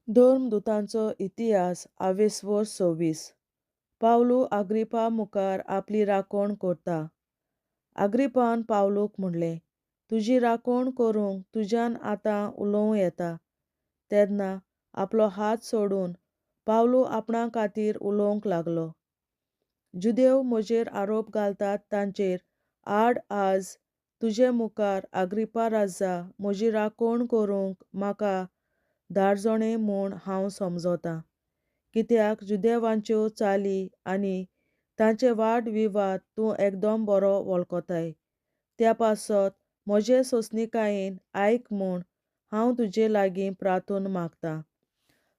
धर्मदुतांचो इतिहास आवेस्वोर 26. पावलू आग्रिपा मुखार आपली राखण करता. आग्रिपान पावलूक म्हणलें, तुजी राखण करूंक तुज्यान आतां उलोवं येता. तेन्ना आपलो हात सोडून पावलू आपणा खातीर उलोवंक लागलो. जुदेव म्हजेर आरोप घालतात तांचेर आड आज तुजे मुखार आग्रिपा राजा म्हजी राखण करूंक म्हाका धारजणें म्हूण हांव समजतां. कित्याक जुदेवांच्यो चाली आनी तांचे वाद विवाद तूं एकदम बरो वळखताय. त्या पासत म्हजे सोंसणिकायेन आयक म्हूण हांव तुजे लागीं प्रार्थून मागतां.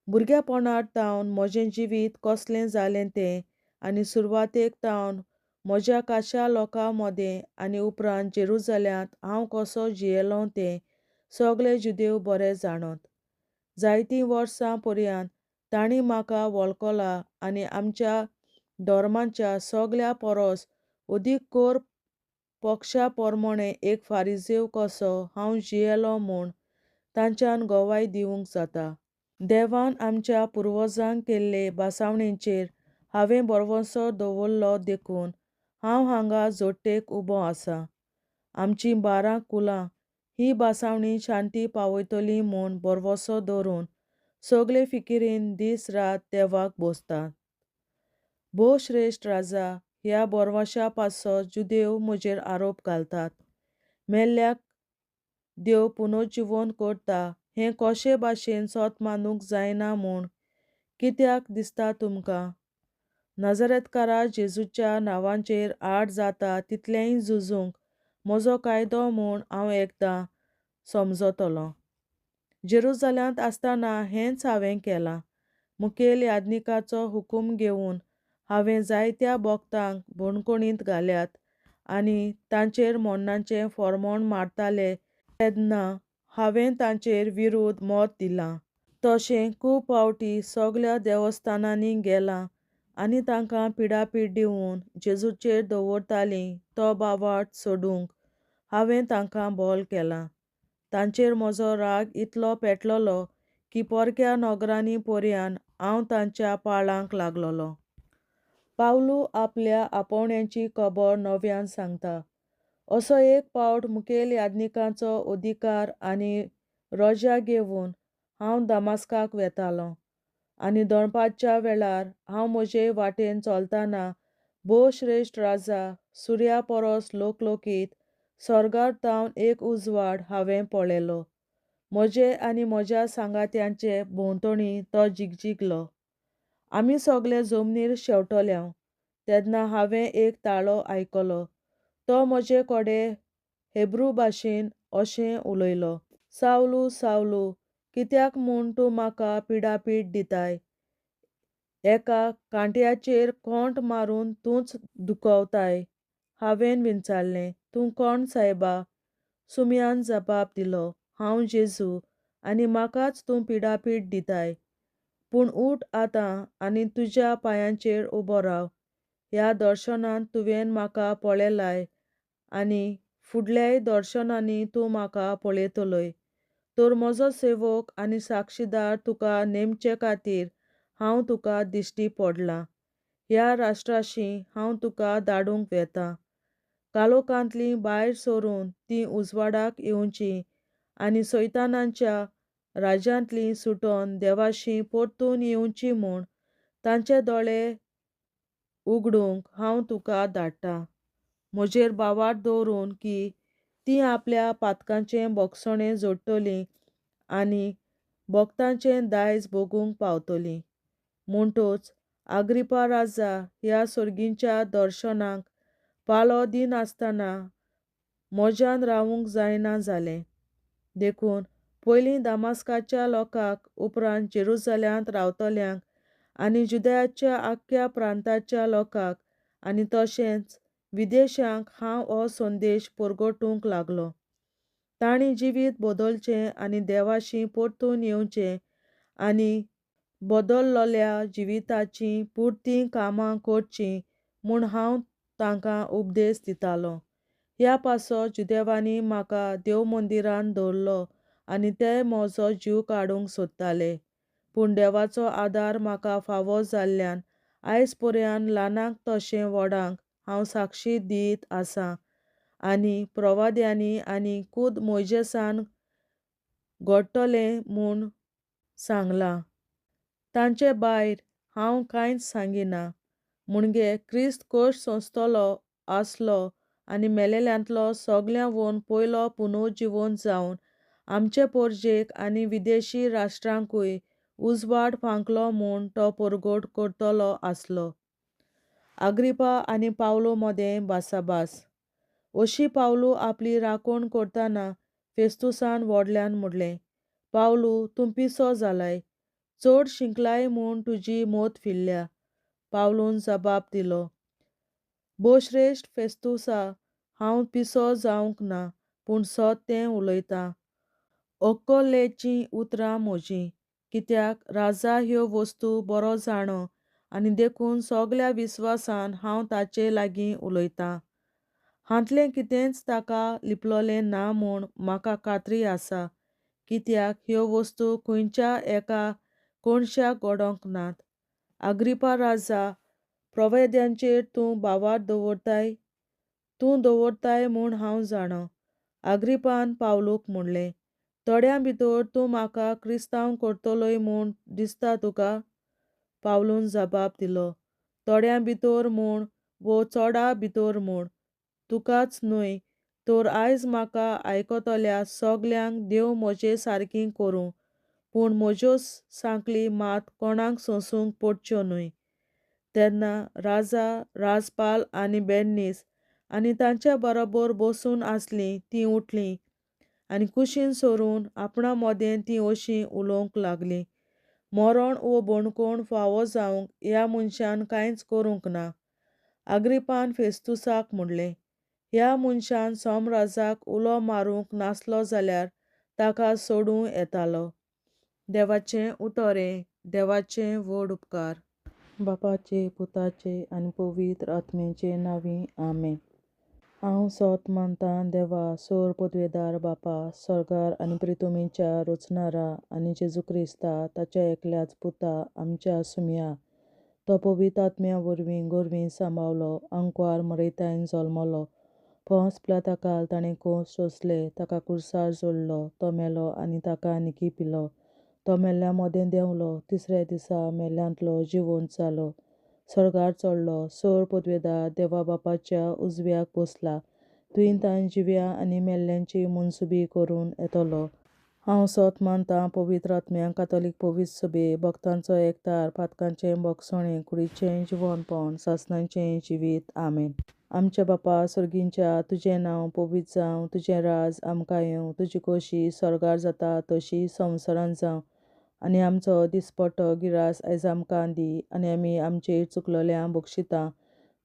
भुरगेपणार तावन म्हजें जिवीत कसलें जालें तें आनी सुरवातेक तावन म्हज्या खाशा लोकां मदें आनी उपरांत जेरुजाल्यांत हांव कसो जियेलों तें सगळे जुदेव बरे जाणत. जायतीं वर्सां पर्यंत तांणी म्हाका वळखला आनी आमच्या धर्माच्या सगल्या परस अदीक कोर पक्षा प्रमाणें एक फारिजेव कसो हांव जियेलो म्हूण तांच्यान गवाय दिवंक जाता. देवान आमच्या पुर्वजांक केल्ले भासावणेचेर हांवें भरवंसो दवरलो देखून हांव हांगा जोडटेक उबो आसा. आमचीं 12 कुलां ही भासावणी शांती पावयतली म्हूण भरवंसो दवरून सगळे फिकिरीन दीस रात देवाक बसतात. भोव श्रेश्ठ राजा, ह्या भरवंशा पासत जुदेव म्हजेर आरोप घालतात. मेल्ल्याक देव पुनर्जिवन करता हें कशे भाशेन सत मानूंक जायना म्हूण कित्याक दिसता तुमकां? नाझारेतकारा जेजूच्या नांवाचेर आड जाता तितलेंय झुजूंक म्हजो कायदो म्हूण हांव एकदां समजतलों. जेरुजाल्यांत आसतना हेंच हांवें केलां. मुखेल याज्ञिकाचो हुकूम घेवन हांवें जायत्या भक्तांक बणकोणींत घाल्यात आनी तांचेर मरणाचें फॉर्मोण मारताले तेन्ना हांवें तांचेर विरोध मत दिलां. तशें खूब फावटी सगल्या देवस्थानांनी गेलां आनी तांकां पिडापीड दिवन जेजूचेर दवरतालीं तो बावाट सोडूंक हांवें तांकां बोल केलां. तांचेर म्हजो राग इतलो पेटलेलो की परक्या नगरांनी पर्यान हांव तांच्या पाळांक लागलोलो. पावलू आपल्या आपोवण्याची खबर नव्यान सांगता. असो एक पावट मुखेल याज्ञिकाचो अधिकार आनी रजा घेवन हांव दमास्काक वेतालों. आनी दनपारच्या वेळार हांव म्हजे वाटेन चलतना भोव श्रेश्ठ राजा, सुर्या परस लोकलोकीत स्वर्गार तावन एक उजवाड हांवें पळयलो. म्हजे आनी म्हज्या सांगात्यांचे भोंवतणी तो जिगजिगलो. आमी सगळे जमनीर शेंवटल्याव. तेन्ना हांवें एक ताळो आयकलो. तो म्हजे कडेन हेब्रू भाशेन अशें उलयलो, सावलू, सावलू, कित्याक म्हूण तूं म्हाका पिडापीड दिताय? एका कांट्याचेर खोंट मारून तूंच दुखवताय. हांवें विचारलें, तूं कोण सायबा? सुम्यान जबाब दिलो, हांव जेजू आनी म्हाकाच तूं पिडापीड दिताय. पूण उठ आतां आनी तुज्या पांयांचेर उबो राव. ह्या दर्शनांत तुवें म्हाका पळयलाय आनी फुडल्याय दर्शनांनी तूं म्हाका पळयतलोय. तर म्हजो सेवक आनी साक्षीदार तुका नेमचे खातीर हांव तुका दिश्टी पडलां. ह्या राष्ट्राशी हांव तुका धाडूंक वेतां. काळोखांतलीं भायर सरून तीं उजवाडाक येवचीं आनी सैतानाच्या राज्यांतलीं सुटोन देवाशी परतून येवचीं म्हूण तांचे दोळे उगडूंक हांव तुका धाडटां. म्हजेर भावार्थ दवरून की तीं आपल्या पातकांचें भोगसणें जोडटलीं आनी भक्तांचें दायज भोगूंक पावतलीं. म्हणटच आग्रिपा राजा, ह्या सर्गींच्या दर्शनाक पाळो दिनासतना म्हज्यान रावूंक जायना जालें. देखून पयलीं दमास्काच्या लोकांक, उपरांत जेरुजाल्यांत रावतल्यांक आनी जुदयाच्या आख्ख्या प्रांताच्या लोकांक आनी तशेंच विदेशांक हांव हो संदेश परगटूंक लागलो. तांणी जिवीत बदलचें आनी देवाशी परतून येवचें आनी बदललेल्या जिविताचीं पुरतीं कामां करचीं म्हूण हांव तांकां उपदेश दितालो. ह्या पासत जुदेवांनी म्हाका देव मंदिरांत दवरलो आनी ते म्हजो जीव काडूंक सोदताले. पूण देवाचो आदार म्हाका फावो जाल्ल्यान आयज पर्यान ल्हानांक तशें व्हडांक हांव साक्षी दीत आसां आनी प्रवाद्यांनी आनी खूद मोयजेसान घडटलें म्हूण सांगलां. तांचे भायर हांव कांयच सांगिना. म्हणजे क्रिस्त कश्ट सोंसतलो आसलो आनी मेलेल्यांतलो सगळ्यांवून पयलो पुनर्जिवन जावन आमचे पोरजेक आनी विदेशी राष्ट्रांकूय उजवाड फांकलो म्हूण तो परगट करतलो आसलो. आग्रिपा आनी पावलो मदें भासाभास. अशी पावलू आपली राखण करतना फेस्तुसान व्हडल्यान म्हणलें, पावलू, तूं पिसो जालाय, चड शिंकलाय म्हूण तुजी मोत फिरल्या. पावलून जबाब दिलो, भोवश्रेश्ठ फेस्तुसा, हांव पिसो जावंक ना, पूण सत तें उलयतां. अक्कलेचीं उतरां म्हजीं, कित्याक राजा ह्यो वस्तू बरो जाणो आनी देखून सगल्या विस्वासान हांव ताचे लागीं उलयतां. हांतलें कितेंच ताका लिपलोलें ना म्हूण म्हाका खात्री आसा, कित्याक ह्यो वस्तू खंयच्या एका कोणशाक घडोवंक नात. आग्रिपा राजा, प्रवेद्यांचेर तूं भावार्थ दवरताय? तूं दवरताय म्हूण हांव जाणा. आग्रिपान पावलूक म्हणलें, थोड्यां भितर तूं म्हाका क्रिस्तांव करतलोय म्हूण दिसता तुका? पावलून जबाब दिलो, थोड्यां भितर म्हूण वो चोडा भितर म्हूण तुकाच न्हय तर आयज म्हाका आयकतल्या सगल्यांक देव म्हजे सारकी करूं, पूण म्हज्यो सांकली मात कोणाक सोंसूंक पडच्यो न्हय. तेन्ना राजा, राजपाल आनी बेर्नीस आनी तांच्या बरोबर बसून आसलीं तीं उठलीं आनी कुशीन सरून आपणा मदें तीं अशीं उलोवंक लागलीं, मरण वो बणकोण फावो जावंक ह्या मनशान कांयच करूंक ना. आग्रिपान फेस्तुसाक म्हणलें, ह्या मनशान सोमराजाक उलो मारूंक नासलो जाल्यार ताका सोडूं येतालो. देवाचें उतर हें देवाचें व्हड उपकार. बापाचे, पुताचे आनी पवित्र आत्म्याचे नांवी, आमेन. हांव सोत मानतां देवा, सोर पदवेदार बापा, सर्गार आनी प्रितुमीच्या रचणारा आनी जेजू क्रिस्ता ताच्या एकल्याच पुता आमच्या सुमया, तो पवित्र आत्म्या वरवीं गोरवीं सांबावलो, आंकवार मरयतायन जल्मलो, पोंस पिलाताकाल ताणें कोस सोंसले, ताका कुर्सार जोडलो, तो मेलो आनी ताका निकी पिलो, तो मेल्ल्या मदें देंवलो, तिसऱ्या दिसा मेल्ल्यांतलो जिवंत जालो, सर्गार चडलो, सोर पदवेदार देवा बापाच्या उजव्याक बसला, तुवें तान जिव्या आनी मेल्ल्यांची मनसुबी करून येतलो. हांव सोत मानतां पवित्र आत्म्या, कातोलीक पवित्र सभे, भक्तांचो एकतार, पातकांचें भोगसणें, कुडीचें जिवनपण, सासणाचें जिवीत, आमेन. आमच्या बापा सर्गींच्या, तुजें नांव पवित्र जावं, तुजें राज आमकां येवं, तुजी खोशी सर्गार जाता तशी संवसारांत जावं, आनी आमचो दिसपट्टो गिरास आयज आमकां दी, आनी आमी आमचेर चुकलोल्या बक्षिता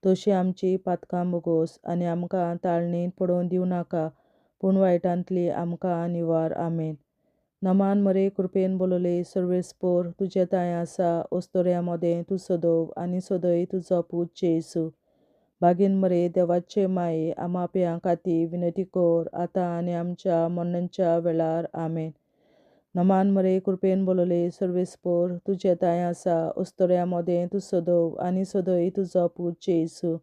तशी आमची पातकां भोगोस, आनी आमकां ताळणींत पडोवन दिवं नाका, पूण वायटांतली आमकां निवार, आमेन. नमान मरे, कृपेन बोलले, सर्वेस्पोर तुजें तांय आसा, ओस्तोऱ्या मदें तूं सदोव आनी सदय तुजो पूत जेजू. बागीन मरे, देवाचे माये, आमाप्यां खातीर विनंती कर, आतां आनी आमच्या मरणाच्या वेळार, आमेन. नमान मरे, कृपेन बोलले, सर्वेस्पोर तुजें तांय आसा, ओस्तोऱ्या मदें तूं सदोव आनी सदय तुजो पूत जेजू.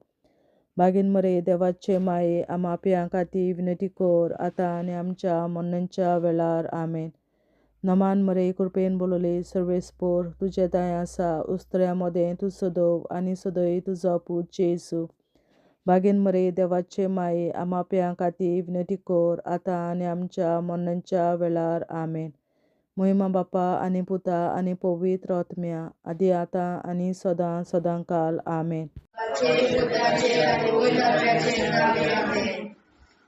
बागीन मरे, देवाचे माये, आमाप्यां खातीर विनंती कर, आतां आनी आमच्या मरणाच्या वेळार, आमेन. नमान मरे, कृपेन बोलले, सर्वेस्पोर तुजें तांय आसा, उस्तऱ्या मदें तूं सदोव आनी सदय तुजो पूत जेजू. बागीन मरे, देवाचे माये, आमाप्यां खातीर विनंती कर, आतां आनी आमच्या मरणाच्या वेळार, आमेन. महिमा बापा आनी पुता आनी पवित्र आत्म्या, आदी आतां आनी सदां सदां काल, आमेन.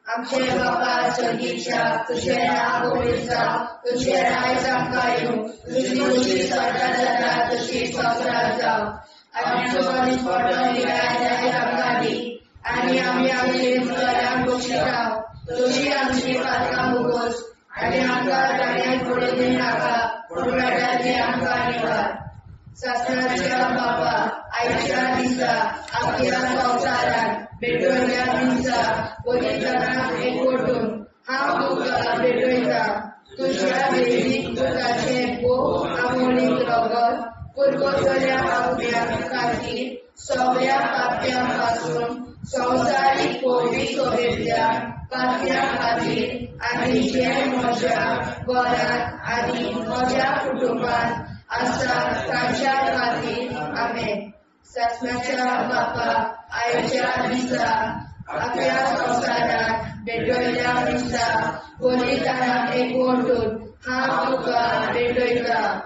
आमचे बापा सर्गीच्या, तुजें नांव पवित्र जावं, तुजें राज आमकां येवं, तुजी खोशी सर्गार जाता तशी संवसारांत जावं, आनी आमचो दिसपट्टो गिरास आयज आमकां दी, आनी आमी आमचे चुकल्यांक बक्षिता तशी आमची पातकां भोगोस, आनी आमकां ताळ्यांत पडून दिवं नाका, पूण वायटांतली आमकां निवार. सासणाच्या बापा, आयच्या दिसा आमच्या संवसारांत भेटवल्या दिसा पवित्रताक एकवटून हांव तुका भेटयता, तुज्या देवीक पुताचें भोव आमोलीक पुर्वजल्या आत्म्या खातीर सगळ्या पाप्यां पासून संवसारीक पयली सोबेतल्या पात्या खातीर आनी जे म्हज्या घरांत आनी म्हज्या कुटुंबांत आसात तांच्या खातीर. आमेन. सासणाच्या बापा, आयच्या दिसा आपल्या संवसारात भेटयल्या दिसा बलिदानाक एकवटून हांव तुका भेटयता.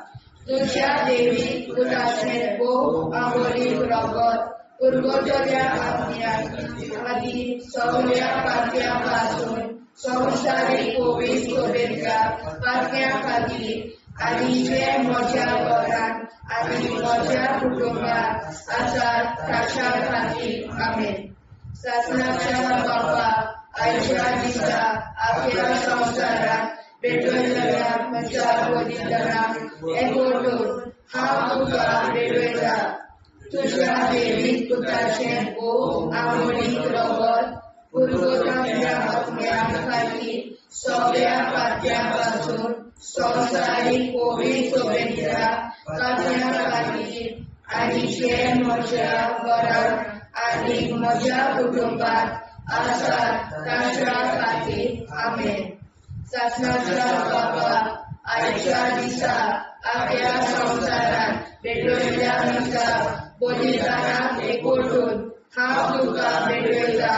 तुज्या देवी पुताचें भोव आवडीक रगत पुर्वजल्या आत्म्या खातीर सगळ्या पात्या पासून संवसारीक पयली सोबेतल्या पात्या खातीर आनी जे म्हज्या घरांत आनी म्हज्या कुटुंबांत आसात ताच्या खातीर. आमेन. सासणाच्या बापा, आयच्या दिसा आपल्या संवसारात भेटयलेल्या म्हज्या बलिदानाक एकवटून हांव तुका भेटयता. तुज्या देवी पुताचें भोव आवडीक रगत पुर्वजांच्या आत्म्या खातीर सगळ्या पात्यां पासून संवसारीक पयली सोबेतल्या पात्यां खातीर आनी जे म्हज्या घरांत आनी म्हज्या कुटुंबांत आसात तांच्या खातीर. आमेन. सासणाच्या बापा, आयच्या दिसा आपल्या संवसारात भेटयल्ल्या दिसा बलिदानाक एकवटून हांव तुका भेटयता.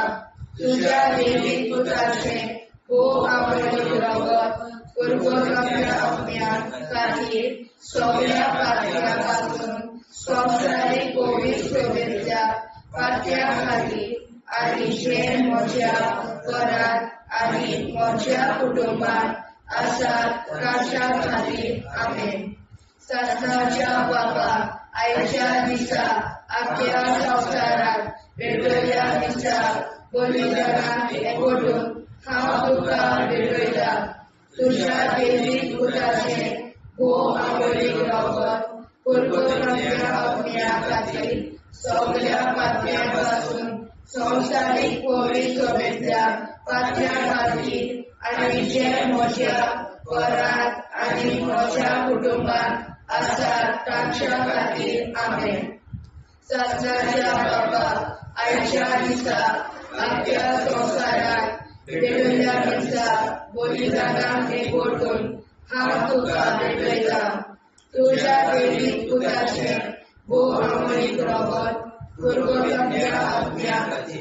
तुज्या देवी पुताचें भोव आवडीक रगत पुर्वजांच्या आत्म्या खातीर सगळ्या पात्यां पासून संवसारीक पयली सोबेतल्या पात्या खातीर आनी जे म्हज्या घरांत आनी म्हज्या कुटुंबांत आसात तांच्या खातीर. आमेन. सासणाच्या बापा, आयच्या दिसा आपल्या संवसारात भेटयल्या दिसा बलिदानाक एकवटून हांव तुका भेटयता. तुज्या देवी पुताचें भोव आवडीक रगत पुर्वजांच्या आत्म्या खातीर सगळ्या पात्यां पासून संवसारीक पयली सोबेतल्या पात्यां खातीर आनी जे म्हज्या घरांत आनी म्हज्या कुटुंबांत आसात तांच्या खातीर. आमेन. सासणाच्या बापा, आयच्या दिसा आपल्या संवसारात भेटयल्ल्या दिसा बलिदानाक एकवटून हांव तुका भेटयता. तुज्या देवी पुताचें भोव आवडीक रगत पुर्वजांच्या आत्म्या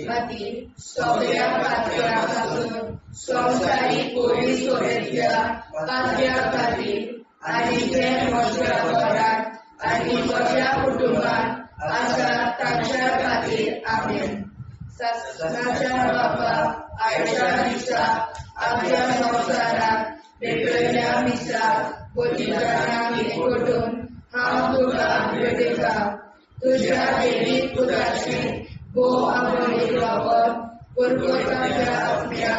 खातीर सगळ्या पात्यां पासून संवसारीक पयली सोबेतल्या पात्या खातीर आनी जे म्हज्या घरांत आनी म्हज्या कुटुंबांत आसात तांच्या खातीर. आमेन. सासणाच्या बापा, आयच्या दिसा आपल्या संवसारात भेटयल्ल्या दिसा बलिदानाक एकवटून हांव तुका भेटयता. तुज्या देवी पुताचें भोव आवडीक रगत पुर्वजांच्या आत्म्या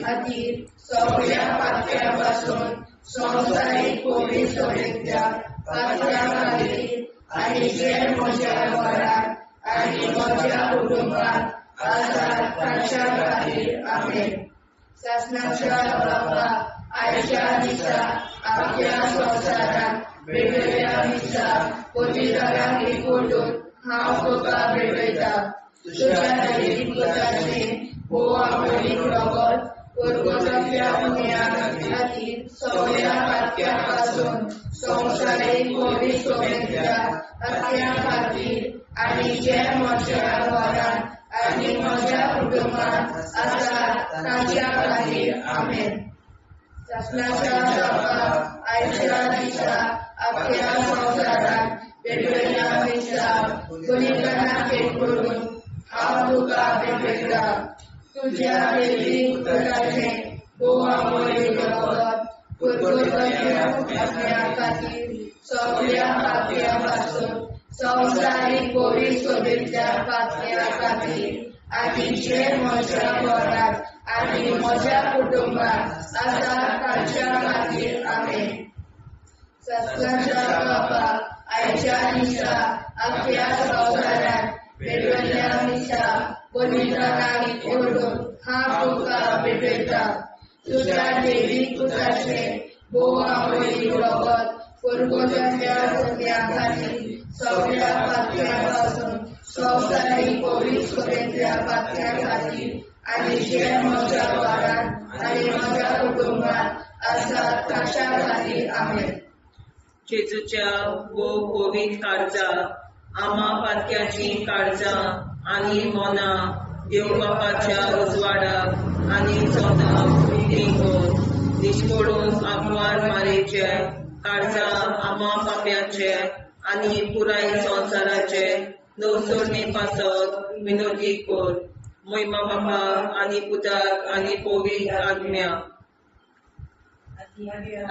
खातीर सगळ्या पात्यां पासून संवसारीक पयली सोबेतल्या पात्यां खातीर आनी जे म्हज्या घरांत आनी म्हज्या कुटुंबांत आसात तांच्या खातीर. आमेन. सासणाच्या बापा, आयच्या दिसा आपल्या संवसारात भेटयल्या दिसा बलिदानाक एकवटून हांव तुका भेटयता. तुज्या देवी पुताचें भोव आवडीक रगत पुर्वजांच्या आत्म्या खातीर सगळ्या पात्यां पासून संवसारीक पयली सोबेतल्या पात्यां खातीर आनी जे म्हज्या घरांत आनी म्हज्या कुटुंबांत आसात तांच्या खातीर. आमेन. सासणाच्या बापा, आयच्या दिसा आपल्या संवसारात भेटयल्या दिसा बलिदानाक एकवटून हांव तुका भेटयता. तुज्या देवी पुताचें भोव आवडीक रगत पुर्वजांच्या आत्म्या खातीर सगळ्या पात्यां पासून संवसारीक पयली सोबेतल्या पात्या खातीर आनी जे म्हज्या घरांत आनी म्हज्या कुटुंबांत आसात तांच्या खातीर. आमेन. सासणाच्या बापा, आयच्या दिसा आपल्या संवसारात भेटयल्ल्या दिसा बलिदानाक एकवटून हांव तुका भेटयता. तुज्या देवी पुताचें भोव आवडीक रगत पुर्वजांच्या आत्म्या खातीर आमच्या पातक्या खातीर आनी जे म्हज्या घरांत आनी म्हज्या कुटुंबांत आसा ताच्या खातीर. आमेन. जेजूच्या भोव पवित्र काळजा, आमा पातक्याचीं काळजां आनी मनां देव बापाच्या उजवाडाक आनी स्वताक उक्तीं कर. निश्कोडून आंकवार मारेचे काळजां आमा पाप्याचे आनी पुराय संवसाराचे नवसरणे पासत विनोदी कर. मोहिमा बापा आनी पुताक आनी पवित्र आत्म्या,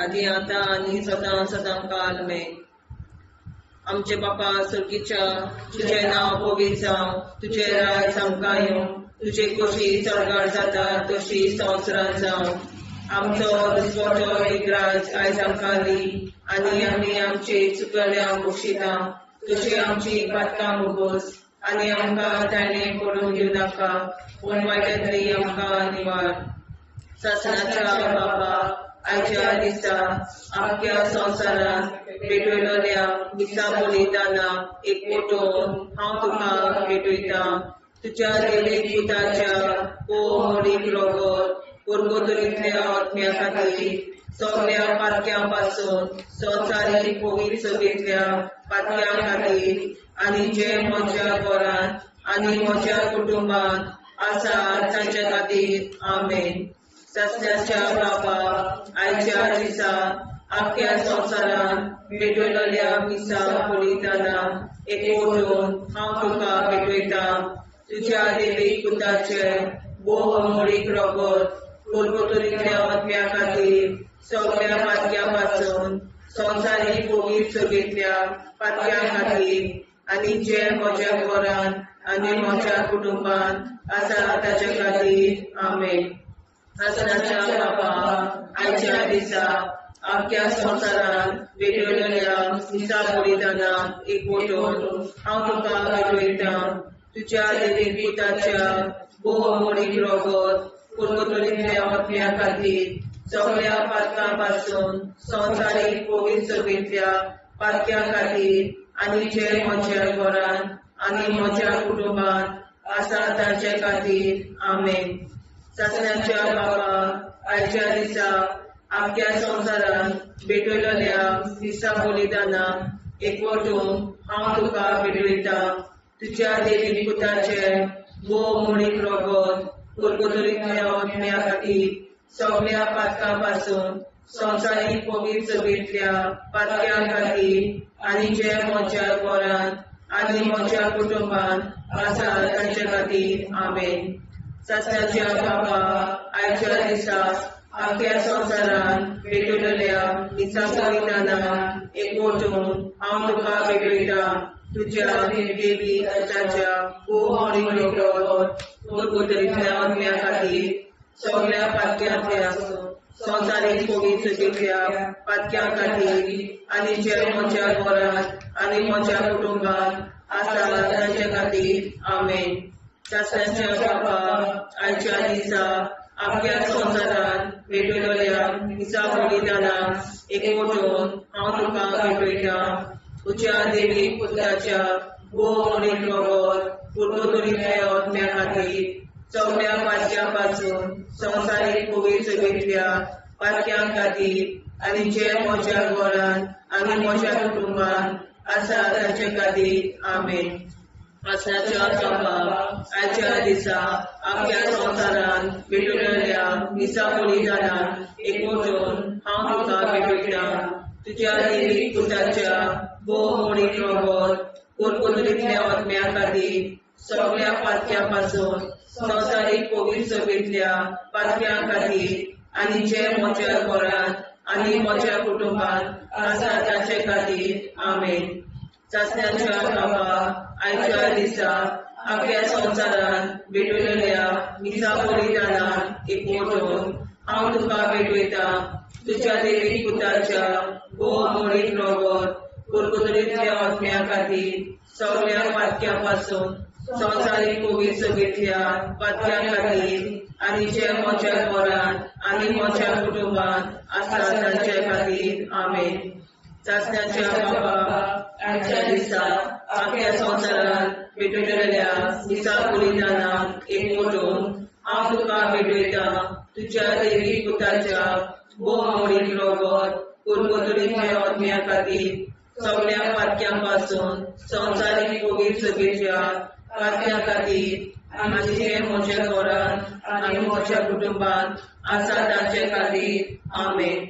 आदी आतां आनी सदां सदां काल मेन. आमचे बापा सर्गीच्या, तुजें नांव पवित्र जावं, तुजें राज आमकां येवं, तुजे खोशी स्वर्गार जाता तशी संवसारांत जावं. आमचो दिसवडो एकराज आयज आमकां दी आनी आमी आमचे चुकल्या बक्षिता तशी आमची पातकां उगोस आनी आमकां ताणें पडून घेवं नाका, पूण वायटांतली आमकां निवार. सासणाच्या बापा, आयच्या दिसा आमच्या संवसारांत भेटयलेल्या मिसा बलिदाना एक मोटोवन हांव तुका भेटयतां. तुज्या देवीक पुताच्या मोडीक रगत पुर्गोतरींतल्या आत्म्या खातीर सगळ्या पातक्यां पासून संवसारीक पवित्र सभेंतल्या पातक्यां खातीर आनी जे म्हज्या घरांत आनी म्हज्या कुटुंबांत आसा तांच्या खातीर. आमेन. सासण्याच्या बापा, आयच्या दिसा आख्या संवसारांत भेटयलेल्या मिसा बलिदाना एकवटून हांव तुका भेटयतां. तुज्या देवीक पुताचे भोव मोडीक रगत पुर्गोतरींतल्या आत्म्या खातीर सगळ्या पातक्यां पासून संवसारीक पवित्र सभेंतल्या पातक्यां खातीर आनी जे म्हज्या घरांत आनी म्हज्या कुटुंबांत आसा ताच्या खातीर. आमेन. आसनाच्या बापा, आयच्या दिसा आख्या संवसारांत भेटयलेल्या मिसा बलिदाना एकवटून हांव तुका भेटयतां. तुज्या देवीक पुताच्या भोव मोडीक रगत पुर्गोतरींतल्या आत्म्या खातीर सगळ्या पातकां पासून संवसारीक पवित्र सभेंतल्या पातक्यां खातीर आनी जे म्हज्या घरांत आनी म्हज्या कुटुंबांत आसा तांचे खातीर. आमेन. सासण्याच्या बापा, आयच्या दिसा आख्या संवसारांत भेटयलेल्या मिसा बलिदाना एकवटून हांव तुका भेटयतां. तुज्या देवी पुताचे भोव मोडीक रगत पुर्गोतरींतल्या आत्म्या खातीर सगळ्या पातकां पासून संवसारीक पवित्र सभेंतल्या पातक्यां खातीर आनी जे म्हज्या घरांत आनी म्हज्या कुटुंबांत आसा तांचे खातीर. आमेन. सासण्याच्या बापा, आयच्या दिसा आख्या संवसारांत भेटयलेल्या मिसा बलिदाना एकवटून हांव तुका भेटयतां. तुज्या देवी पुताच्या भोव मोडीक रगत पुर्गोतरींतल्या आत्म्या खातीर सगळ्या पातक्यांतल्या संवसारीक पवित्र सभेंतल्या पातक्यां खातीर आनी जे म्हज्या घरांत आनी म्हज्या कुटुंबांत आसा तांचे खातीर. आमेन. सासण्याच्या बापा, आयच्या दिसा आख्या संवसारांत भेटयलेल्या मिसा बलिदाना एकवटून हांव तुका भेटयतां. तुज्या देवीक पुताच्या भोव मोडीक रगत पुर्गोतरींतल्या आत्म्या खातीर सगळ्या पातक्यां पासून संवसारीक पवित्र सभेंतल्या पातक्यां खातीर आनी जे म्हज्या घरांत आनी म्हज्या कुटुंबांत आसा तांचे खातीर. आमेन. आसनाच्या बापा, आयच्या दिसा आख्या संवसारांत भेटयलेल्या मिसा बलिदाना एकवटून हांव तुका भेटयतां. तुज्या देवीक पुताच्या भोव मोडीक रगत पुर्गोतरींतल्या आत्म्या खातीर सगळ्या पातक्यां पासून संवसारीक पवित्र सभेंतल्या पातक्यां खातीर आनी जे म्हज्या घरांत आनी म्हज्या कुटुंबांत आसा तांचे खातीर. आमेन. सासण्याच्या बापा, आयच्या दिसा आख्या संवसारांत भेटयलेल्या मिसा बलिदाना एकवटून हांव तुका भेटयतां. तुज्या देवीक पुताच्या भोव मोडीक रगत पुर्गोतरींतल्या आत्म्या खातीर सगळ्या पातक्यां पासून संवसारीक पवित्र सभेंतल्या पातक्यां खातीर आनी जे म्हज्या घरांत आनी म्हज्या कुटुंबांत आसा तांचे खातीर. आमेन. सासण्याच्या बापा, आयच्या दिसा आख्या संवसारांत पेटयलेल्या मिसा बलिदानाक एकवटून हांव तुका भेटयता तुज्या देवी पुताच्या भोव मोडीक रगत पुर्गोतरीच्या आत्म्या खातीर सगळ्या पातक्यां पासून संवसारीक पवित्र सभेच्या पातक्यां खातीर आमचे म्हज्या घरांत आनी म्हज्या कुटुंबांत आसा तांचे खातीर. आमेन.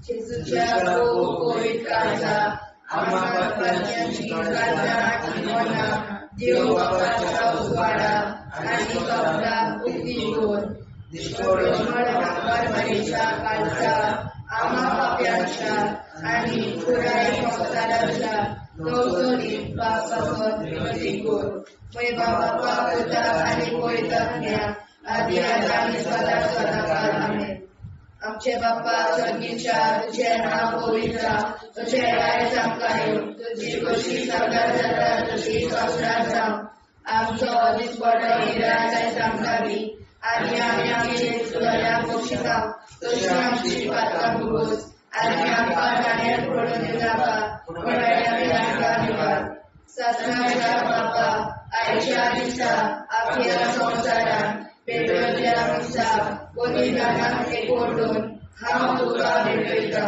जेजूच्या भोव पवित्र काळजा, आम्हा पातकांची काळजां आनी मनां देव बापाच्या उजवाडा आनी कपलाक उक्ती कर. मरणाच्या काळजा, आम्हा पाप्यांच्या आनी पुराय संवसाराच्या गवसणीत पासत विनंती कर. मय बापा, पुता आनी पवित्र आत्म्या, आदी आतां आनी सदां सदां काळ. आमेन. आमचे बाप्पा स्वर्गीच्या, तुझें नांव पवित्र जावं, तुझें राज आमकां येवं, तुजी खोशी स्वर्गार जाता तशी संवसारांत जावं. आमचो दिसपडो निराश आयज आमकां दी, आनी आमी आमचे चुकल्यांक बक्षिता तशी आमची पातकां भोगोस, आनी आमकां जाण्यार पडून दिनाका, पूण आमी आमकां निवार. सासणाच्या बापा, आयच्या दिसा आख्या संवसारांत पेटयल्ल्या मिसा बलिदानाक एकवटून हांव तुका भेटयता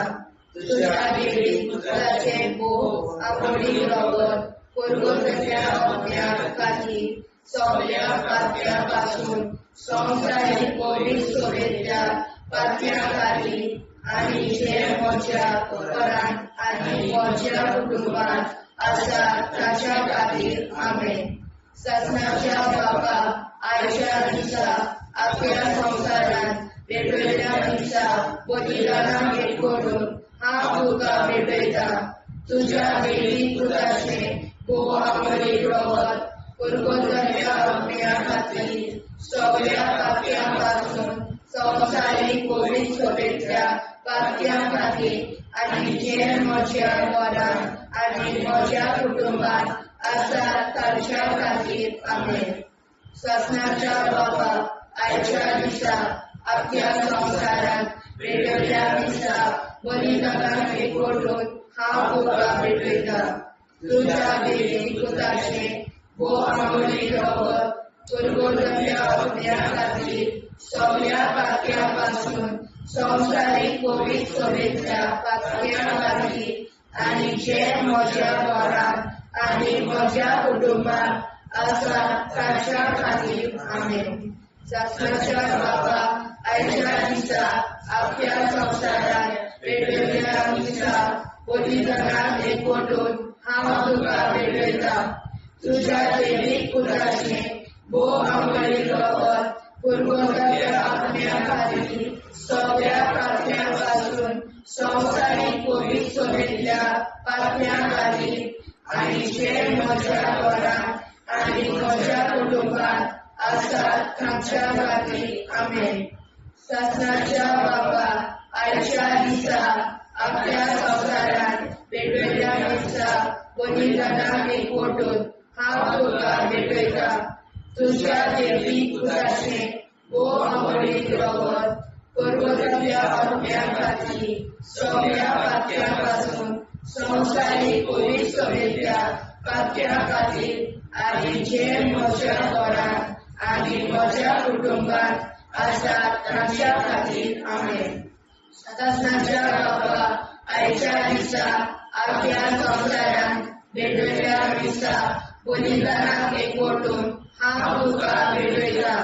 तुज्या देवी पुताचें भोव आपोडी रगत पुर्वजाच्या आत्म्या खातीर सगळ्या पातक्यां पासून संवसारीक पवित्र सभेंतल्या पातक्यां खातीर आनी जे म्हज्या घरांत आनी म्हज्या कुटुंबांत आसा ताच्या खातीर. आमेन. सासणाच्या बापा, आयच्या दिसा आख्या संवसारांत पेटयल्ल्या मिसा बलिदानाक एकवटून हांव तुका भेटयता तुज्या देवी पुताचें भोव आवडीक रगत पुर्वजाच्या आत्म्या खातीर सगळ्या पातक्यां पासून संवसारीक पवित्र सभेंतल्या पातक्यां खातीर आनी जे म्हज्या घरांत आनी म्हज्या कुटुंबांत आसा तांच्या खातीर. आमेन. सासणाच्या बापा, आयच्या दिसा आख्या संवसारांत पेटयल्ल्या मिसा बलिदानाक एकवटून हांव तुका भेटयता तुज्या देवी पुताचें भोव आवडीक रगत पुर्वजाच्या आत्म्या खातीर सगळ्या पातक्यां पासून संवसारीक पवित्र सभेंतल्या पातक्यां खातीर आनी जे म्हज्या घरांत आनी म्हज्या कुटुंबांत आसा तांच्या खातीर. आमेन. सासणाच्या बापा, आयच्या दिसा आख्या संवसारांत पेटयल्ल्या मिसा बलिदानाक एकवटून हांव तुका भेटयता तुज्या देवीक पुताचें भोव आवडीक रगत पुर्वजाच्या आत्म्या खातीर सगळ्या पातक्यां पासून संवसारीक पवित्र सभेंतल्या पातक्यां खातीर आनी जे म्हज्या घरांत आनी म्हज्या कुटुंबांत आसा तांच्या खातीर. आमेन. सासणाच्या बापा, आयच्या दिसा आख्या संवसारांत पेटयल्ल्या मिसा बलिदानाक एकवटून हांव तुका भेटयता तुज्या देवी पुताचें भोव आवडीक रगत पुर्वजाच्या आत्म्या खातीर सगळ्या पातक्यां पासून संवसारीक पवित्र सभेंतल्या पातक्यां खातीर आनी जे म्हज्या घरांत आनी म्हज्या कुटुंबांत आसा तांच्या खातीर. आमेन. सासणाच्या बापा, आयच्या दिसा आख्या संवसारांत पेटयल्ल्या मिसा बलिदानाक एकवटून हांव तुका भेटयता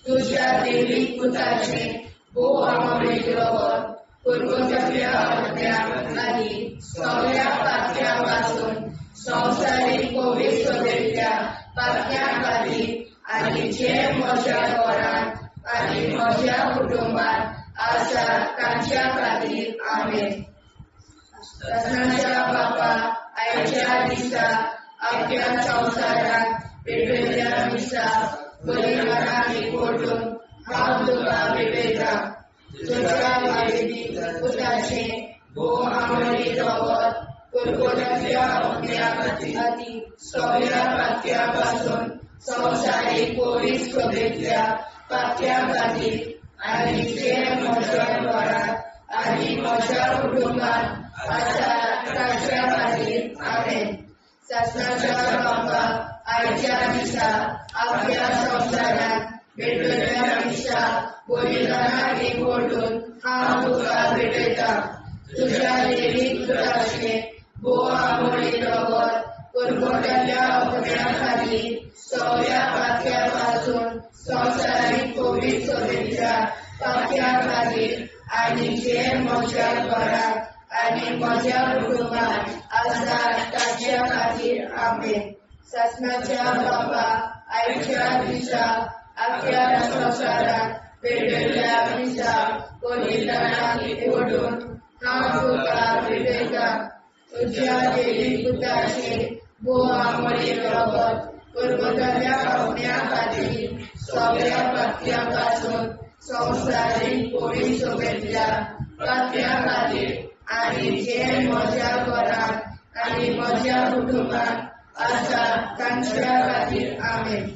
तुज्या देवी पुताचें भोव आवडीक रगत पुर्वजाच्या आत्म्या खातीर सगळ्या पातक्यां पासून संवसारीक पवित्र सभेंतल्या पातक्यां खातीर आनी जे म्हज्या घरांत आनी म्हज्या कुटुंबांत आसा तांच्या खातीर. आमेन. सासणाच्या बापा, आयच्या दिसा आख्या संवसारांत पेटयल्ल्या मिसा बलिदानाक एकवटून हांव तुका भेटयता तुज्या देवी पुताचें भोव आवडीक रगत पुर्वजाच्या आत्म्या खातीर सगळ्या पातक्यां पासून संवसारीक पवित्र सभेंतल्या पातक्यां खातीर आनी जे म्हज्या घरांत आनी म्हज्या कुटुंबांत आसा तांच्या खातीर. आमेन. सासणाच्या बापा, आयच्या दिसा आख्या संवसारांत भेटलेल्या मिशा बलिदानाक एकवटून हांव तुका भेटयतां. तुज्या देवी पुताचें भोव आमोळी रगत पुरवठ्याच्या अपण्या खातीर सगळ्या पातक्या पासून संवसारीक कोवीड सभेच्या पातक्या खातीर आनी जे म्हज्या घरांत आनी म्हज्या कुटुंबांत आसा ताच्या खातीर. आमेन. सासणाच्या बापा, आयच्या दिसा आख्या संवसारांत पेटलेल्या मिसा बलिदानाक एकवटून हांव तुका भेटयतां. तुज्या देवी पुताचें भोव आमोळी रगत पुरवताल्या पावण्या खातीर सगळ्या पातक्या पासून संवसारीक कोवीड सभेंतल्या पातक्या खातीर आनी जे म्हज्या घरांत आनी म्हज्या कुटुंबांत आसा तांच्या खातीर. आमेन.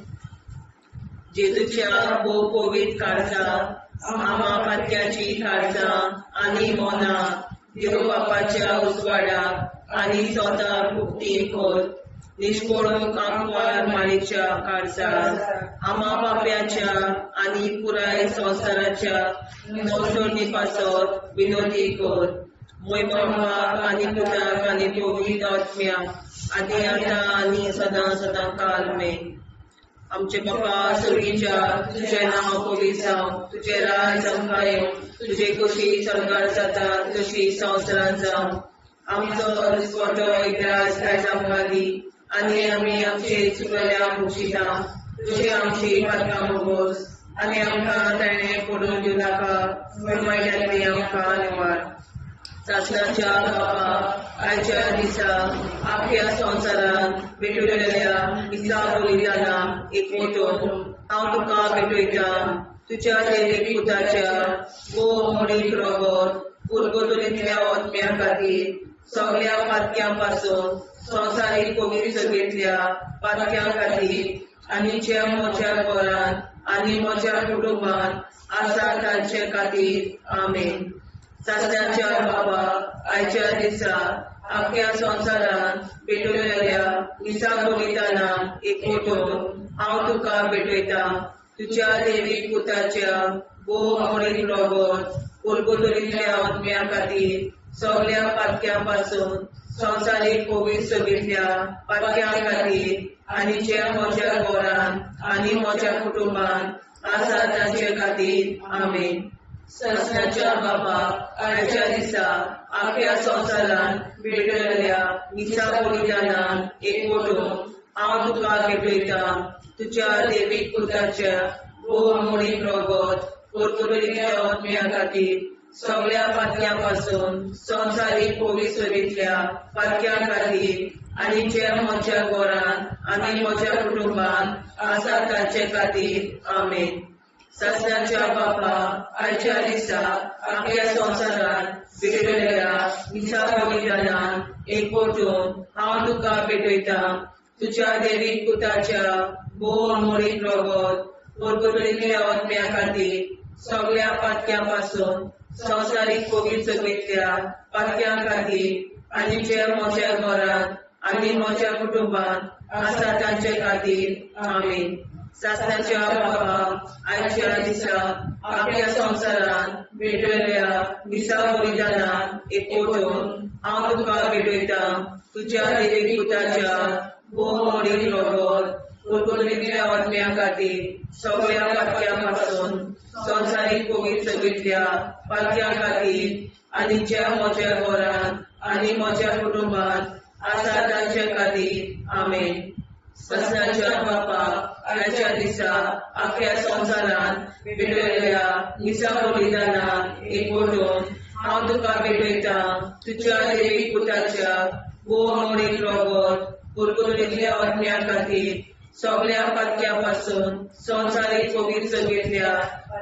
जेजूच्या भोव कोवीत काळजा, आमा पातक्याची काळजा आनी मनां देव बापाच्या उजवाडाक आनी स्वता मुक्ती कर. निश्कोळूंक आंकवार मारीच्या काळजार, आमा पाप्याच्या आनी पुराय संवसाराच्या नवसोडणी पासत विनोदी कर. मोय बापाक आनी पुताक आनी पवित्र आत्म्याक आनी आतां आनी सदां सदां काल मेन. आमचे बापा स्वर्गीच्या, तुजें नांव पवित्र जावं, तुजें राज आमकां येवं, तुजे कुशी स्वर्गार जाता तशी संवसारांत जावं. आमचो दिसपटो इतिहास आयज आमकां दी आनी आमी आमचे चुकल्या मुक्षिता तुजे आमची पातकां मोगोस आनी आमकां ताणें पडून दिवं नाका, पूण वायटांतली आमकां निवार. सासणाच्या बापा, आयच्या दिसा आख्या संवसारांत भेटलेल्या मिसा बलिदानाक एकवटून हांव तुका भेटयतां. तुज्या देवी पुताच्या भोव मोडीक रगत पुरगुतुरींतल्या आत्म्या खातीर सगळ्या पातक्यां पासून संवसारीक कोवीड सभेंतल्या पातक्यां खातीर आनी जे म्हज्या घरांत आनी म्हज्या कुटुंबांत आसा तांचे खातीर. आमेन. सासणाच्या बाबा, आयच्या दिसा आख्या संवसारांत भेटलेल्या मिसा बलिदानाक एकवटून हांव तुका भेटयतां. तुज्या देवी पुताच्या भोव मोडीक रगत पुरगुतुरींतल्या आत्म्या खातीर सगळ्या पातक्यां पासून संवसारीक कोवीड सभेंतल्या पातक्यां खातीर आनी जे म्हज्या घरांत आनी म्हज्या कुटुंबांत आसा तांचे खातीर. आमेन. सासणाच्या बापा, आयच्या दिसा आख्या संवसारांत भेटलेल्या मिसा बलिदानाक एकवटून हांव तुका भेटयतां. तुज्या देवी पुताच्या भोव मोडीक रगत पुरपुरींतल्या आत्म्या खातीर सगळ्या पातक्यां पासून संवसारीक कोवीड सभेंतल्या पातक्यां खातीर आनी जे म्हज्या घरांत आनी म्हज्या कुटुंबांत आसा तांचे खातीर. आमेन. सासणाच्या बापा, आयच्या दिसा आख्या संवसारांत भेटलेल्या मिसा बलिदानाक एकवटून हांव तुका भेटयतां. तुज्या देवी पुताच्या भोव मोडीक रगत पुरगुतुरींतल्या आत्म्या खातीर सगळ्या पातक्यां पासून संवसारीक कोवीड सभेंतल्या पातक्यां खातीर आनी जे म्हज्या घरांत आनी म्हज्या कुटुंबांत आसा तांचे खातीर. आमेन. सासणाच्या बापा, आयच्या दिसा आख्या संवसारांत भेटलेल्या मिसा बलिदानाक एकवटून हांव तुका भेटयतां. तुज्या देवी पुताच्या भोव मोडीक रगत पुरगुतुरींतल्या आत्म्या खातीर सगळ्या पातक्यां पासून संवसारीक कोवीड सभेंतल्या पातक्यां खातीर आनी ज्या म्हज्या घरांत आनी म्हज्या कुटुंबांत आसा तांचे खातीर. आमेन. सासणाच्या बापा, आयच्या दिसा आख्या संवसारांत भेटलेल्या मिसा बलिदानाक एकवटून हांव तुका भेटयतां. तुज्या देवी पुताच्या भोव मोडीक रगत पुरगुतुरींतल्या आत्म्या खातीर सगळ्या पातक्यां पासून संवसारीक कोवीड सभेंतल्या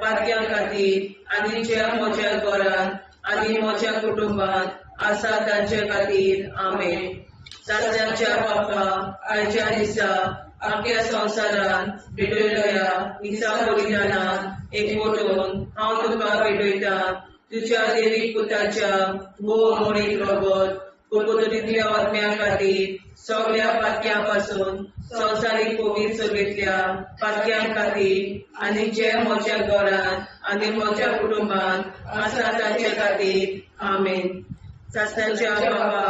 पातक्यां खातीर आनी ज्या म्हज्या घरांत आनी म्हज्या कुटुंबांत आसा तांचे खातीर. आमेन. सासणाच्या बापा, आयच्या दिसा आख्या संवसारांत भेटलेल्या मिसा बलिदानाक एकवटून हांव तुका भेटयतां. तुज्या देवी पुताच्या भोव मोडीक रगत कुरकुरीतल्या आत्म्या खातीर सगळ्या पातक्यां पासून संवसारीक पवित्र सभेंतल्या पातक्यां खातीर आनी जे म्हज्या घरांत आनी म्हज्या कुटुंबांत आसा तांचे खातीर. आमेन. सासणाच्या बाबा,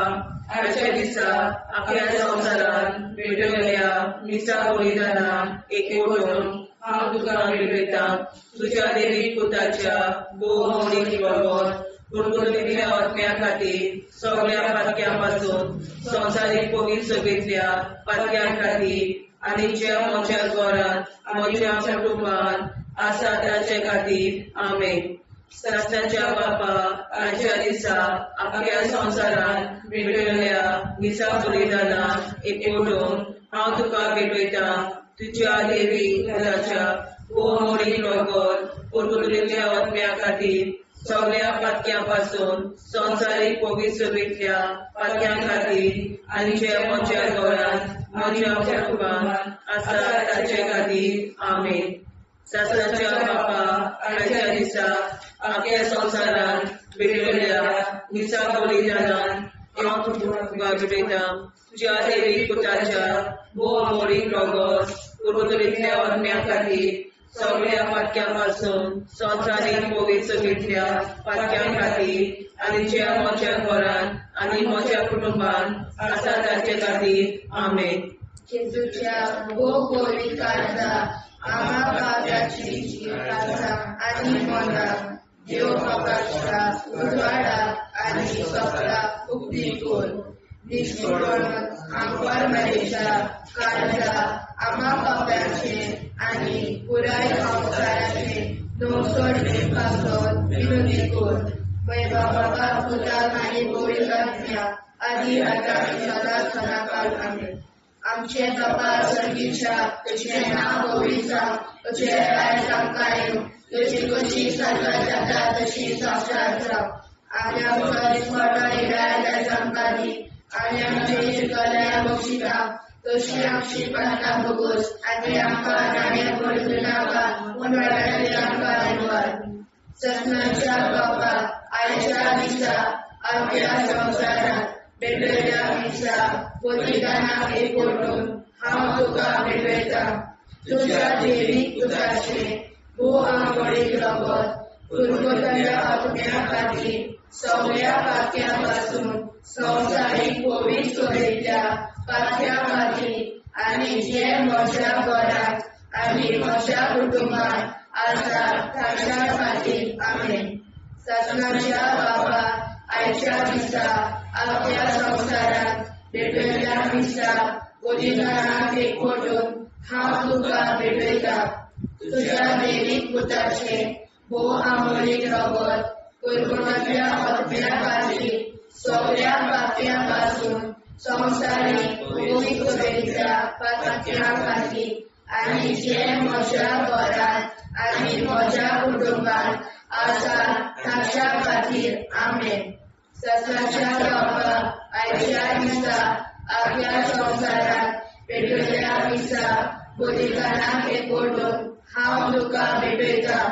आयच्या दिसा आपल्या संवसारांत भेटयल्ल्या मिसा बलिदानाक एकवटून हांव तुका भेटयतां. तुज्या देवी पुताच्या भोव रगत कुरकुरीतल्या आत्म्या खातीर सगळ्या पातक्यां पासून संवसारीक पवित्र सभेंतल्या पातक्यां खातीर आनी जे म्हज्या घरांत म्हज्या कुटुंबांत आसा ताचे खातीर. आमेन. सासणाच्या बापा, आयच्या दिसा आपल्या संवसारांत भेटयल्ल्या मिसा बलिदानाक एकवटून हांव तुका भेटयतां. तुज्या देवी पुताच्या भोव रगत कुरकुरीतल्या आत्म्या खातीर सगळ्या पातक्यां पासून संवसारीक पवित्र सभेंतल्या पातक्यां खातीर आनी जे म्हज्या घरांत म्हज्या कुटुंबांत आसा ताचे खातीर. आमेन. सासणाच्या बापा, आयच्या दिसा आपल्या संवसारांत भेटयल्ल्या मिसा बलिदानान हांव तुका भेटयतां. तुज्या देवी पुताच्या भोव रगत कुरकुरीतल्या आत्म्या खातीर सगळ्या पातक्यां पासून संवसारीक पवित्र सभेंतल्या पातक्यां खातीर आनी जे म्हज्या घरांत आनी म्हज्या कुटुंबांत आसा ताचे खातीर. आमेन. जेजूच्या भोव पवित्र काळजा, आमा पाप्याची काळजां आनी मनां देव बापाच्या उजवाडाक आनी सपनाक उक्ती कर. निश्कोरण आंकवार मारयेच्या काळजा, आमा पाप्याचे आनी पुराय संवसाराचे नवसोडणे पासत विनंती कर. बाबा, पुताक आनी पवित्र आत्म्या, आदी आतां आनी सदां सदांकाळ. आमेन. आमचे बाबा स्वर्गीच्या, तुजें नांव पवित्र जावं, तुजें राज आमकां येवं, तुजी कशी स्वर्गात जाता तशी संवसारांत जावं. आनी आमचो दिसवडो आयज आमकां दी, आनी आमचे चुकल्यार बक्षिता तशी आमची पातकां भोगोस, आनी आमकां नाण्या पडूं नाका, पूण वायटांतल्यान आमकां निवार. सपनाच्या बाबा, आयच्या दिसा आपल्या संवसारांत भेटयल्ल्या मिसा बलिदानाक एकवटून हांव तुका भेटयतां. तुज्या देवी पुताचें भोव आंवडीक रगत कुरकुरीतल्या आत्म्या खातीर सगळ्या पातक्यां पासून संवसारीक पवित्र सभेंतल्या पातक्यां खातीर आनी जे म्हज्या घरांत आनी म्हज्या कुटुंबांत आसा ताच्या खातीर. आमेन. सासणाच्या बाबा, आयच्या दिसा आपल्या संवसारांत भेटयल्ल्या मिसा बलिदानाक एकवटून हांव तुका भेटयतां. तुज्या देवी पुताचें भोव आंवडीक रगत कुरकुरीतल्या आत्म्या खातीर सगळ्या पातक्यां पासून संवसारीक पवित्र सभेंतल्या पातक्यां खातीर आनी जे म्हज्या घरांत आनी म्हज्या कुटुंबांत आसा ताच्या खातीर. आमेन. सासणाच्या बाबा, आयच्या दिसा आपल्या संवसारांत भेटयल्ल्या मिसा बलिदानाक एकवटून हांव तुका भेटयतां.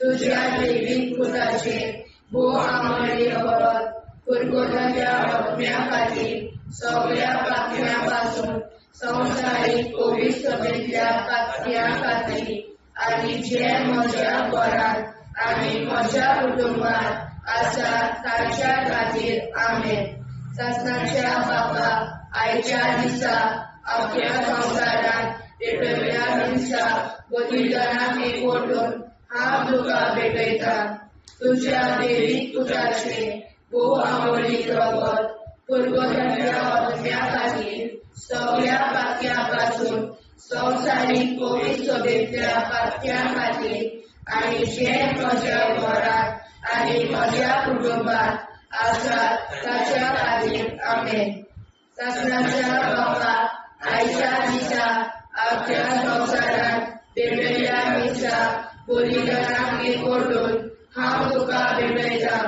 तुज्या देवी पुताचें भोव आंवडीक रगत कुरकुरीतल्या आत्म्या खातीर सगळ्या पातक्यां पासून संवसारीक पवित्र सभेंतल्या पातक्यां खातीर आनी जे म्हज्या घरांत आनी म्हज्या कुटुंबांत आसा ताच्या खातीर. आमेन. सासणाच्या बाबा, आयच्या दिसा आपल्या संवसारांत भेटयल्ल्या मिसा बलिदानाक एकवटून हांव तुका भेटयतां. तुज्या देवी पुताचें भोव आंवडीक रगत कुरकुरीतल्या आत्म्या खातीर सगळ्या पातक्यां पासून संवसारीक पवित्र सभेंतल्या पातक्यां खातीर आनी जे म्हज्या घरांत आनी म्हज्या कुटुंबांत आसा ताच्या खातीर. आमेन. सासणाच्या बाबा, आयच्या दिसा आपल्या संवसारांत भेटयल्ल्या मिसा बलिदानाक एकवटून हांव तुका भेटयतां.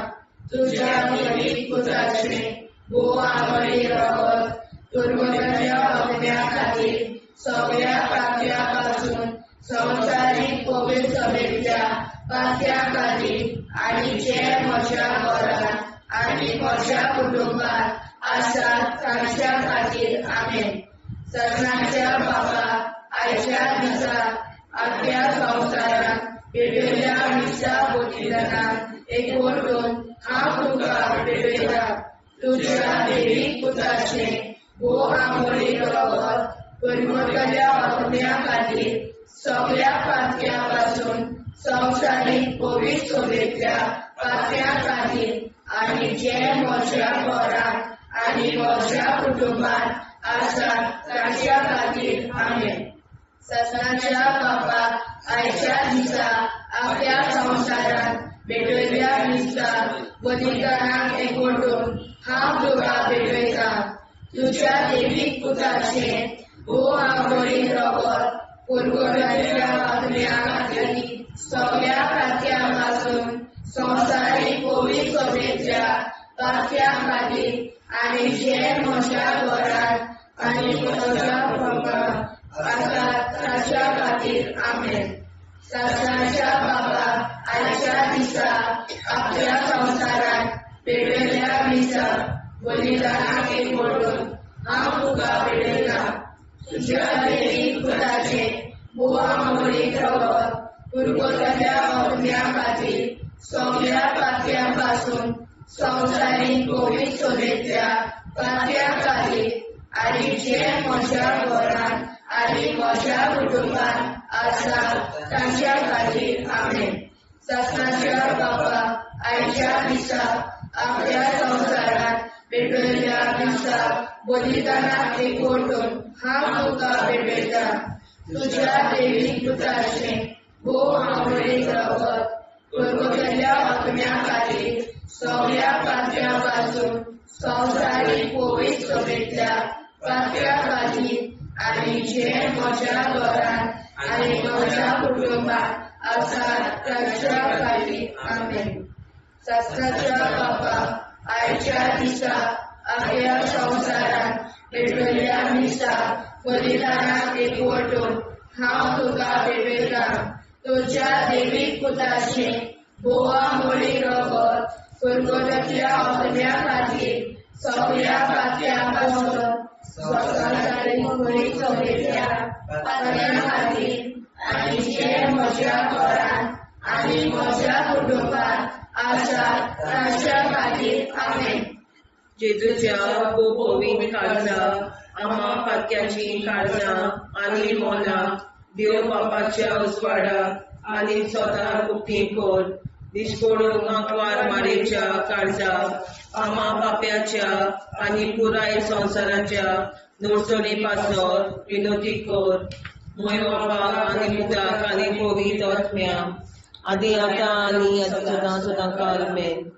तुज्या देवी पुताचें भोव आंवडीक रगत कुरकुरीतल्या आत्म्या खातीर सगळ्या पातक्यां पासून संवसारीक पवित्र सभेंतल्या पातक्यां खातीर आनी जे म्हज्या घरांत आनी म्हज्या कुटुंबांत आसा तांच्या खातीर. आमेन. सदनाच्या बाबा, आयच्या दिसा आपल्या संवसारांत पेटयल्ल्या मिसा बलिदानाक एकवटून हांव तुका भेटयतां. तुज्या देवीक पुताचें भोव आमोळी रगत पुरवतल्या आत्म्या खातीर सगळ्या पातक्यां पासून संवसारीक पवित्र सभेंतल्या पातक्यां खातीर आनी जे म्हज्या घरांत आनी म्हज्या कुटुंबांत आसा तांच्या खातीर. आमेन. सदनाच्या बाबा, आयच्या दिसा आपल्या संवसारांत भेटयल्ल्या मिसा बलिदानाक एकवटून हांव तुका भेटयतां. तुज्या देवीक पुताचें भोव आंगोळी रगत पुरवतल्या आत्म्या खातीर सगळ्या पातक्यां पासून संवसारीक पवित्र सभेंतल्या पातक्यां खातीर आनी जे म्हज्या घरांत आनी म्हज्या कुटुंबांत आसा ताच्या खातीर. आमेन. सासणाच्या बाबा, आयच्या दिसा आपल्या संवसारांत पेटयल्ल्या मिसा बलिदानाक एकवटून हांव तुका भेटयतां. तुज्या देवीक पुताचें भोव आमोळीक रगत पुरवतल्या आत्म्या खातीर सगळ्या पातक्यां पासून संवसारीक पवित्र सभेंतल्या पातक्यां खातीर आनी जे म्हज्या घरांत आनी म्हज्या कुटुंबांत आसा तांच्या खातीर. आमेन. सासणाच्या बाबा, आयच्या दिसा आपल्या संवसारांत पेटयल्ल्या मिसा बलिदानाक एकवटून हांव तुका भेटयतां. तुज्या देवीक पुताचें भोव आंवळीक रगत पुरवतल्या आत्म्या खातीर सगळ्या पातक्यां पासून संवसारीक पवित्र सभेंतल्या पातक्यां खातीर आनी जे म्हज्या घरांत आनी म्हज्या कुटुंबांत आसा तांच्या खातीर. आमेन. सासणाच्या बाबा, आयच्या दिसा आपल्या संवसारांत पेटयल्ल्या मिसा बलिदानाक एकवटून हांव तुका भेटयतां. तुज्या देवीक पुताचें भोव आमोळी रगत पुरवतल्या आत्म्या खातीर सगळ्या पातक्यां पासून संवसारीक पवित्र सभेंतल्या पातक्यां खातीर आनी जे म्हज्या घरांत आनी म्हज्या कुटुंबांत आसा तांच्या खातीर. आमेन. जेजूच्या पवित्र काळजा आम्हा पातक्याची काळजां आनी मनां देव बापाच्या उजवाडाक आनी स्वता उक्ती कर. दिश्कोडून आंकवार मारेच्या काळजाक आम्हा पाप्याच्या आनी पुराय संवसाराच्या नोडसणी पासत विनोती कर. मोय बापाक आनी पुताक आनी पवित्र आत्म्याक आदी आतां आनी सदां सदां काल मेन.